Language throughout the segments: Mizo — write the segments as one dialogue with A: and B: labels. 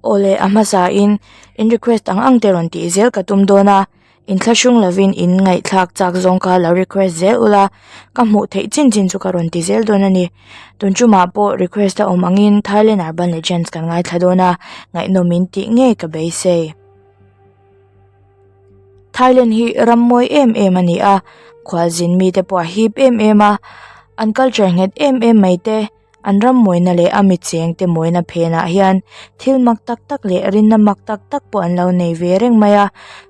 A: Awle, a hmasa in in request ang ang te rawn tih zel ka tum dawn a, inthlahrung lovin in ngaihthlak chak zawng kha lo request zel ula, ka hmuh theih chin chin chu ka rawn ti zel dawn a ni. Tun tumah pawh request a awm angin Thailand Urban Legends kan ngaithla dawn a, ngaihnawm in tih ngei ka beisei. Thailand hi ram mawi em em a ni a, khualzin mite pawh a hip em em a, an culture nghet em em mai te. An ram mawina leh a mitcheng te mawina phenah hian thil mak tak tak leh rinna mak tak tak pawh an lo nei ve reng mai a,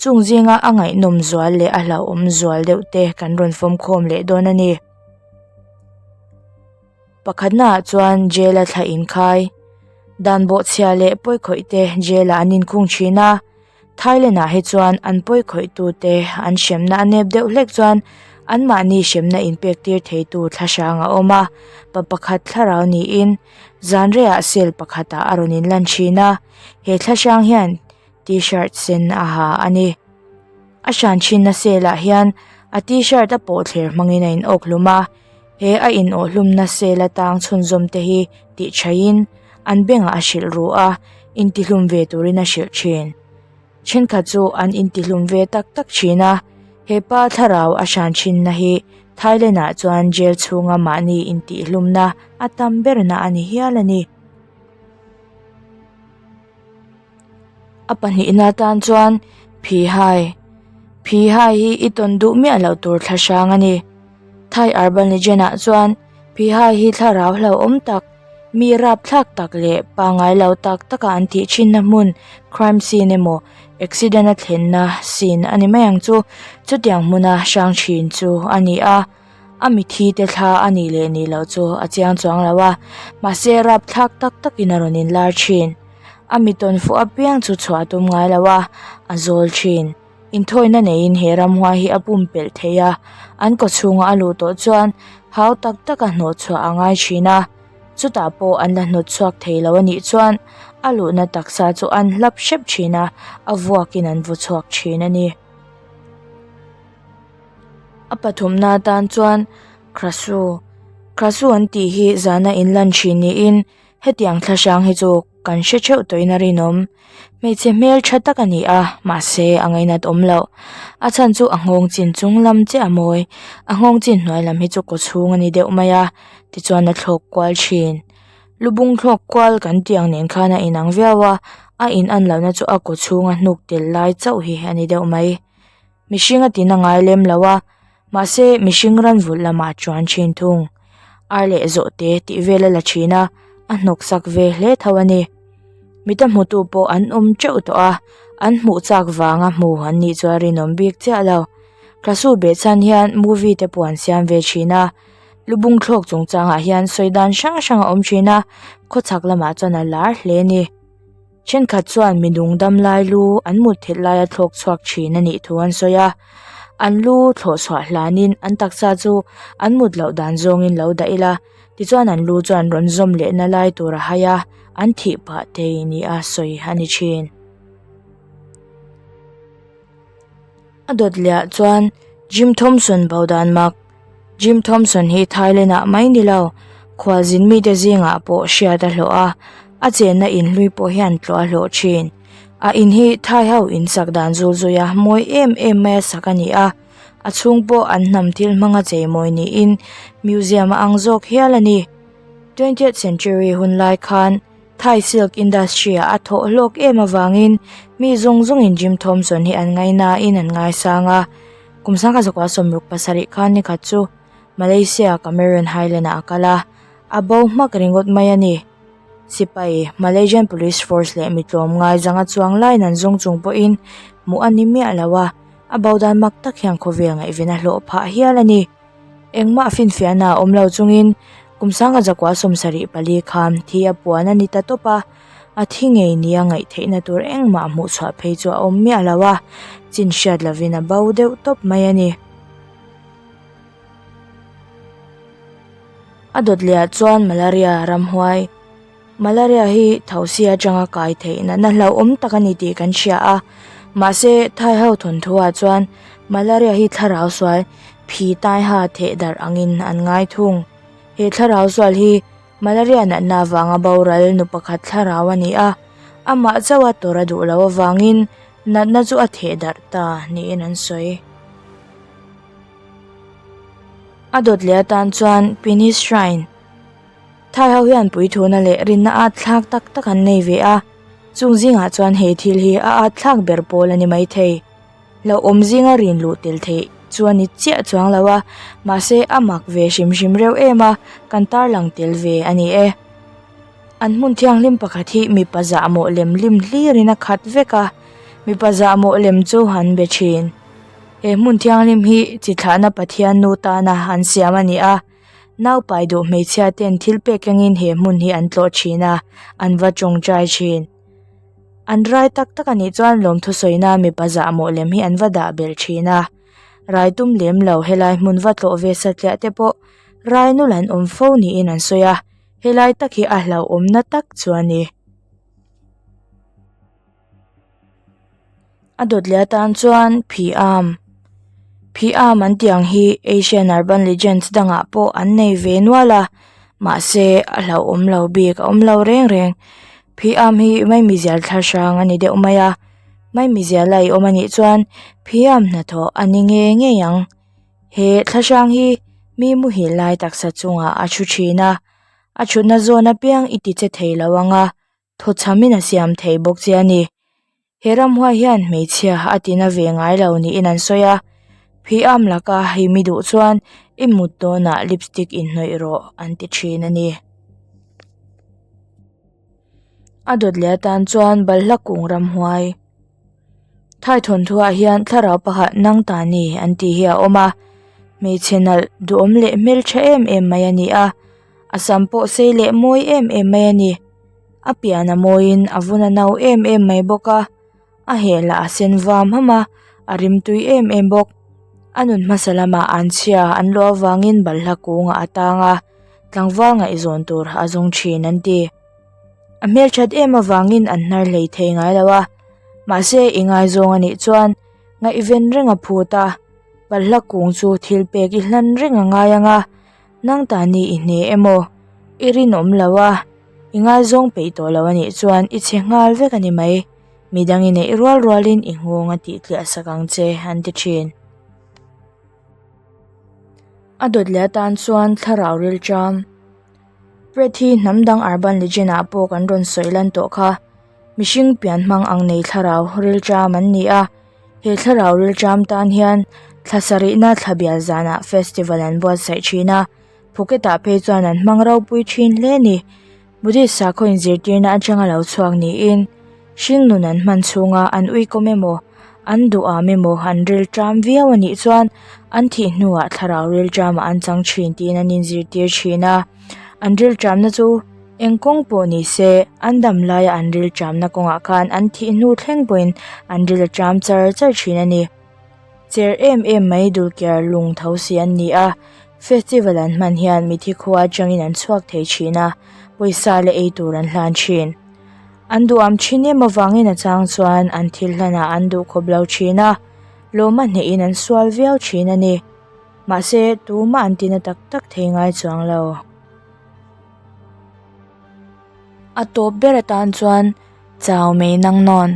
A: chung zinga a ngaihnawm zual leh a hlauhawm zual deuh te kan rawn fawm khawm leh dawn a ni. Pakhatnaah chuan jail a thla inkhai, dan bawhchhia leh pawikhawih te jail ah an inkhung thin a. Thailand ah hi chuan an pawi khawih tu te an hremna a nep deuh hlek chuan anmahni hremna inpek tir thei tu thla hrang a awm a, pa pakhat thlarau niin zan reiah cell pakhat ah a rawn in lan thin a, he thla hrang hian t-shirt sen a ha a ni. A hran thinna cell ah hian a t-shirt a pawh thler hmangin a in awk hlum a, he a in awh hlumna cell atang chhunzawm te hi tih thain an bengah a hrilh ru a, intihlum ve turin a hrilh thin. Thenkhat chu an intihlum ve tak tak thin a, he pa thlarau a hran thinna hi Thailand ah chuan jail chhunga mahni intihlumna a tam berna a ni hial a ni. A pahnihna tan chuan Phihai. Phihai hi i tawn duh miah loh tur thla hrang a ni. Thai Urban Legend ah chuan Phihai hi thlarau hlauhawm tak, mi rapthlak tak leh pangngai lo tak taka an tih thinna hmun crime scene emaw accident a thlenna scene a ni mai ang chu. Chutiang hmuna hrang thin chu a ni a. A mithi te thla a nih leh nih loh chu a chiang chuang lo a, mahse rapthlak tak takin a rawn inlar thin. A mi tawn fuh apiang chu chhuah a tum ngai lo a, a zawl thin. Inthawina neiin he ramhuai hi a pumpelh thei a, an kaw chhunga a luh tawh chuan hau tak taka hnawh chhuah a ngai thin a, chutah pawh an la hnawt chhuak thei lo a nih chuan a luhna taksa chu an hlap hrep thin a, a vuakin an vaw chhuak thin a ni. A pathumna atan chuan Krasu Krasu an tih hi zana inlan thin niin hetiang thla hrang hi chu kan hre theuh tawhin a rinawm. Hmeichhe hmel tha tak a ni a mahse a ngainat awm loh. A chhan chu a nghawng chin chung lam chiah a mawi a nghawng chin hnuai lam hi chu kaw chhung a ni deuh mai a tichuan a thlawk kual thin. Lubung thlawk kual kan tih ang nen khan a inang viau a a in an lohna chu a kaw chhunga hnuk tel lai chauh hi a ni deuh mai. Mihring a tina ngai lem lo a, mahse mihring ran vulh lamah a chuan thin thung. Ar leh zawhte tih vel a la thin a, a hnawk sak ve hle tho a ni. Mita hmutu pawh an awm teuh tawh a, an hmuh chak vanga hmu an nih chu a rinawm bik chiah lo. Tlasu behchhan hian movie te pawh an siam ve thin a, lubung thlawk chungchangah hian sawi dan hrang hrang a awm thin a, khawchhak lamah chuan a lar hle a ni. Thenkhat chuan mi nung dam lai lu an mut thilh laia thlawk chhuak thin a nih thu an sawi a, an lu thlawh chhuah hlanin an taksa chu an mut loh dan zawngin lo dah ila tichuan an lu chuan rawn zawm lehna lai tur a hai a, an thih pah thei nia sawi a ni thin. A dawt lehah chuan Jim Thompson bo dan mak. Jim Thompson hi Thailand ah mai ni lo, khualzin mite zingah pawh hriat a hlawh a, a chenna in hlui pawh hian tlawh a hlawh thin. A in hi Thai ho in sak dan zul zui a mawi em em mai a sak a ni a, a chhung pawh an hnam thil hmanga chei mawi niin museum a ang zawk hial a ni. Twentieth century hun lai khan Thai silk industry ah a thawh hlawk em avangin mi zawng zawngin Jim Thompson hi an ngainain an ngaisang a. Kum sangkhat zakua 67 khan nikhat chu Malaysia Cameron Highland ah a kal a, a bo hmak ringawt mai a ni. Sipai, Malaysian Police Force leh mi tlawmngai zanga chuang laiin an zawng chung pawhin hmuh a ni miah lo a, a bo dan mak tak hian khawvel ngaihven a hlawh phah hial a ni. Engmah finfiahna a awm lo chungin kum sangkhat zakua 74 khan thi a puan a ni ta tawp a. A thi ngei nia ngaih theihna tur engmah hmuh chhuah phei chu a awm miah lo a, chin hriat lovin a bo deuh tawp mai a ni. A dawt lehah chuan malaria ramhuai. Malaria hi thosi atanga kai theih natna hlauhawm tak a ni tih kan hria a, mahse Thai ho thawnthuah chuan malaria hi thlarau sual phi taiha theh darh angin an ngai thung. He thlarau sual hi Malaria natna avanga boral nu pakhat thlarau a ni a, Amah chauh a tawrh a duh loh avangin natna chu a theh darh ta niin an sawi. A dawt leh atan chuan Penis Shrine Thai ho hian puithuna leh rinna at thlak tak tak an nei ve a, chung zingah chuan he thil hi a at thlak ber pawl a ni maithei. Hlauhawm zinga rin luh tel theih chu a ni chiah chuang lo a, mahse a mak ve hrim hrim reuh em a, kan tarlang tel ve a ni e. An hmun thianghlim pakhat hi mipa zahmawh lem lim hlirin a khat vek a, mipa zahmawh lem chu an be thin. He hmun thianghlim hi chi thlahna Pathian nu tana an siam a ni a, naupai duh hmeichhia ten thil pek engin he hmun hi an tlawh thin a, an va tawngtai thin. An rai tak tak a nih chuan lawmthu sawina mipa zahmawh lem hi an va dah belh thin a, rai tum lem lo helai hmun va tlawh ve satliah te pawh rai nul an awm fo niin an sawi a. Helai tak hi a hlauhawmna tak chu a ni. A dawt leh atan chuan phih am phih am an tih ang hi Asian Urban Legends dangah pawh an nei ve nual a mahse a hlauhawm lo bik a awm lo reng reng phih am hi maimizial thla hrang a ni deuh mai a maimizial a i awm a nih chuan phih am hnathawh a ni ngei ngei ang. He thlahrang hi mi muhil lai taksa chungah a thu thin a, a thutna zawn apiang i ti che thei lo ang a, thawchhamin a siam thei bawk che a ni. He ramhuai hian hmeichhia a tina ve ngai lo niin an sawi a, phih am laka hei mi duh chuan i mut dawnah lipstick inhnawih rawh an ti thin a ni. A dawt leh atan chuan balhla kung ramhuai. Thai thawnthuah hian thlarau pakhat nang ta ni an tih hi a awm a hmeichhe nalh duhawm leh hmeltha em em mai a ni a a sam pawh sei leh mawi em em mai a ni a pian a mawiin a vun a no em em mai bawk a a heh lah a sen vam ham a a rimtui em em bawk a nun hmasa lamah an chhia an luah avangin balhla kungah a tang a tlangval ngaihzawn tur a zawng thin an ti. A hmelthat em avangin an hnar hlei thei ngai lo a, mahse i ngaizawng a nih chuan ngaihven reng a phut a, balhla kung chu thil pek i hlan reng a ngai ang a, nang ta ni i hne emaw i rinawm lo a, i ngaizawng peih tawh lo a nih chuan i chhe nghal vek a ni mai, midang i neih rual rualin i nghawng a tih tliah sak ang che an ti thin. A dawt leh atan chuan thlarau rilṭam. Pret hi hnam dang urban legend ah pawh kan rawn sawi lan tawh kha. Mihring pian hmang ang nei thlarau rilṭam an ni a, he thlarau rilṭam tan hian thla sarihna thla bial zanah festival an buatsaih thin a, Phuket ah phei chuan an hmang ropui thin hle a ni. Buddhist sakhaw inzirtirna atanga lo chhuak niin hringnun an hman chhunga an uikawm emaw, an duham emaw an rilṭam viau a nih chuan an thih hnuah thlarau rilṭamah an chang thin tiin an inzirtir thin a. An rilṭamna chu eng kawng pawh ni se, an dam laia an rilṭamna kawngah khan an thih hnu thleng pawhin an ril a ṭam char char thin a ni. Cher em em mai dulkiar lung tho si an ni a, festival an hman hian mithi khua atangin an chhuak thei thin a, pawisa leh ei tur an hlan thin. An duham thin em avangin a chang chuan an thil hlanah an duh khawp lo thin a, lawma hnehin an sual viau thin a ni. Mahse, tumah an tina tak tak thei ngai chuang lo. A tawp ber atan chuan Chau mai nang nawn.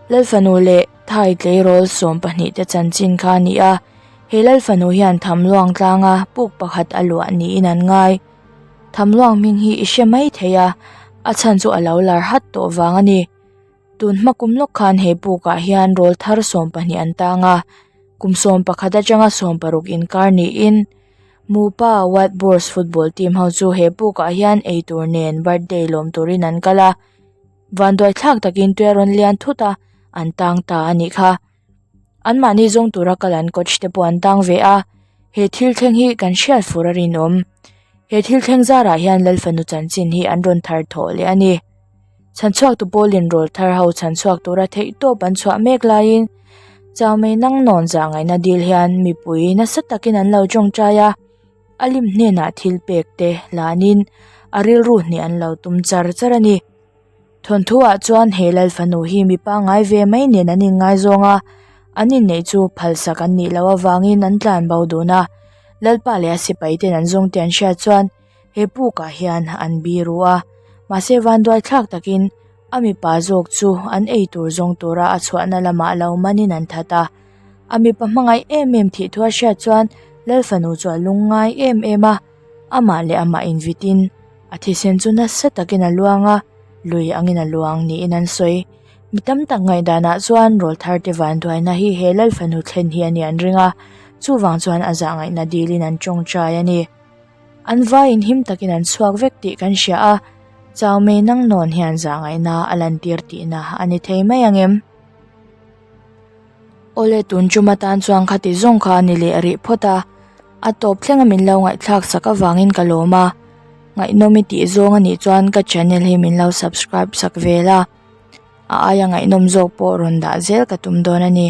A: Lalfanu leh Thai tleirawl 12 te chanchin kha a ni a, he Lalfanu hian Thamluang tlanga puk pakhat a luah niin an ngai. Thamluang hming hi i hre mai thei a, a chhan chu a lo lar hat tawh vang a ni. Tun hma kum lawk khan he pukah hian rawl thar 12 an tang a, kum 11 atanga 16 inkar niin Mupa Wild Boars football team ho chu he pukah hian eitur nen birthday lawm turin an kal a, vanduai thlak takin tui a rawn lian thut a, an tang ta a nih kha. Anmahni zawng tura kal an coach te pawh an tang ve a, he thil thleng hi kan hriat fur a rinawm. He thil thleng zarah hian Lalfanu chanchin hi an rawn thar thawh leh a ni. Chhanchhuaktu pawlin rawl thar ho chhanchhuak tura theihtawp an chhuah mek laiin Chaumei nang nawn zah ngaihna dil hian mipui nasa takin an lo tawngtai a, a lim hnenah thil pek te lanin a rilru hnih an lo tum char char a ni. Thawnthuah chuan he Lalfanu hi mi pangngai ve mai nen an inngaizawng a, an inneih chu phalsak an nih loh avangin an tlanbo dun a, Lalpa leh a sipai ten an zawng tih an hriat chuan he pukah hian an biru a, mahse vanduai thlak takin. A mipa zawk chu an ei tur zawng tura a chhuahna lamah lo manin an that a. A mipa hmangaih em em thih thu a hriat chuan Lal fanu chu a lungngai em em a, amah leh amah invitin a thisen chu nasa takin a luang a, lui angin a luang niin an sawi. Mi tam tak ngaihdanah chuan rawlthar te vanduaina hi he Lal fanu thlen hi a ni an ring a, chuvang chuan a zahngaihna dilin an tawngtai a ni. An vaiin him takin an chhuak vek tih kan hria a, chau mei nang nawn hian zahngaihna a lantir tihna a ni thei mai ang em? Awle tun tum atan chuan khati zawng kha a ni leh rih phawt a, a tawp thlenga min lo ngaihthlak sak avangin ka lawm a, ngaihnawm i tih zawng a nih chuan ka channel hi min lo subscribe sak vel a, a aia ngaihnawm zawk pawh rawn dah zel ka tum dawn a ni.